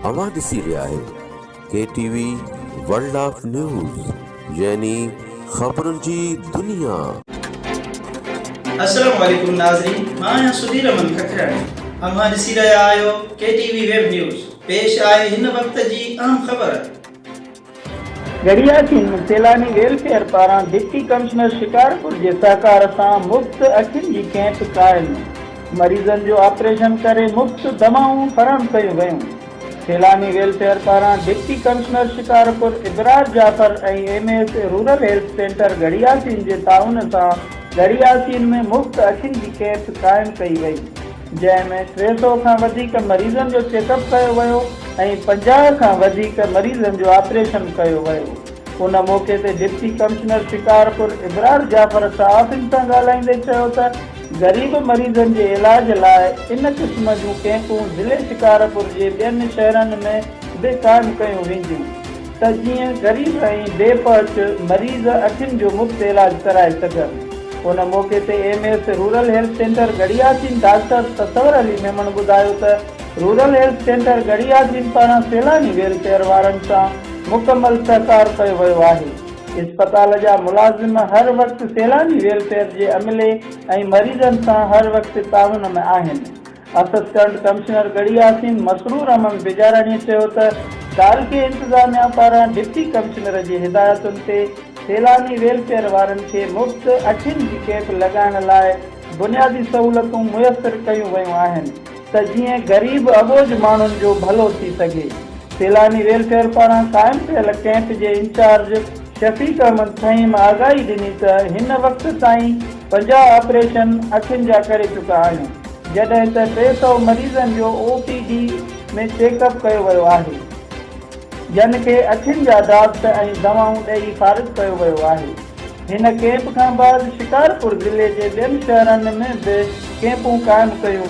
اوهان ڏسي رهيا آهيو K T V world of news يعني خبرن جي دنيا. السلام عليڪم ناظرين مان آهيان سڌير احمد ککراڻي اوهان ڏسي رهيا آهيو K T V web news پيش آهي هن وقت جي اهم خبر. ڳڙهياسين ۾ سيلاني ويلفيئر پاران ڊپٽي ڪمشنر شڪارپور جي سهڪار سان مفت اکين جي ڪئمپ قائم، مريضن جو آپريشن ڪري مفت دوائون فراهم ڪيون ويون. سيلاني ويلفيئر پاران deputy commissioner Shikarpur Ibrar Jafar ۽ M S rural health centre Garhi Yasin جي تعاون سان ڳڙهياسين ۾ مفت اکين جي ڪئمپ قائم ڪئي وئي. جنهن ۾ 300 کان وڌيڪ مريضن جو چيڪ اپ ڪيو ويو ۽ 50 کان وڌيڪ مريضن جو آپريشن ڪيو ويو. ان موقعي تي ڊپٽي ڪمشنر شڪارپور ابرار جعفر صحافين سان ڳالهائيندي چيو ته غريب مريضن جي علاج لاء ان قسم جون ڪئمپون ضلعي شڪارپور جي ٻين شهرن ۾ به قائم ڪيون وينديون ته جيئن غريب ۽ بي پهچ مريض اکين جو مفت علاج ڪرائي سگهن. ان موقعي تي M S rural health centre Garhi Yasin doctor Tasawar Ali Memon ٻڌايو ته رورل هيلٿ سينٽر ڳڙهياسين پاران سيلاني ويلفيئر وارن سان مڪمل سهڪار ڪيو ويو آهي اسپتال جا ملازم هر وقت سيلاني ويلفيئر جي عملي ۽ مريضن سان هر وقت تعاون ۾ آهن. اسسٽنٽ ڪمشنر ڳڙهي ياسين مسرور احمد بجاراڻي چيو ته تعلقي انتظاميا پاران ڊپٽي ڪمشنر جي هدايتن تي سيلاني ويلفيئر وارن کي مفت اکين جي ڪئمپ لڳائڻ لاء بنيادي سهولتون ميسر ڪيون ويون آهن ته جيئن غريب اٻوجهه ماڻهن جو ڀلو ٿي سگهي. سيلاني ويلفيئر پاران قائم ڪيل ڪئمپ جي انچارج شفيق احمد فهيم آگاهي ڏني ته هن وقت تائين 50 آپريشن اکين جا ڪري چڪا آهيون جڏهن ته 300 مريضن جو او پي ڊي ۾ چيڪ اپ ڪيو ويو آهي جن کي اکين جا ڊراپس ۽ دوائون ڏئي فارغ ڪيو ويو آهي هن ڪئمپ کان بعد شڪارپور ضلعي جي ٻين شهرن ۾ به ڪئمپون قائم ڪيون.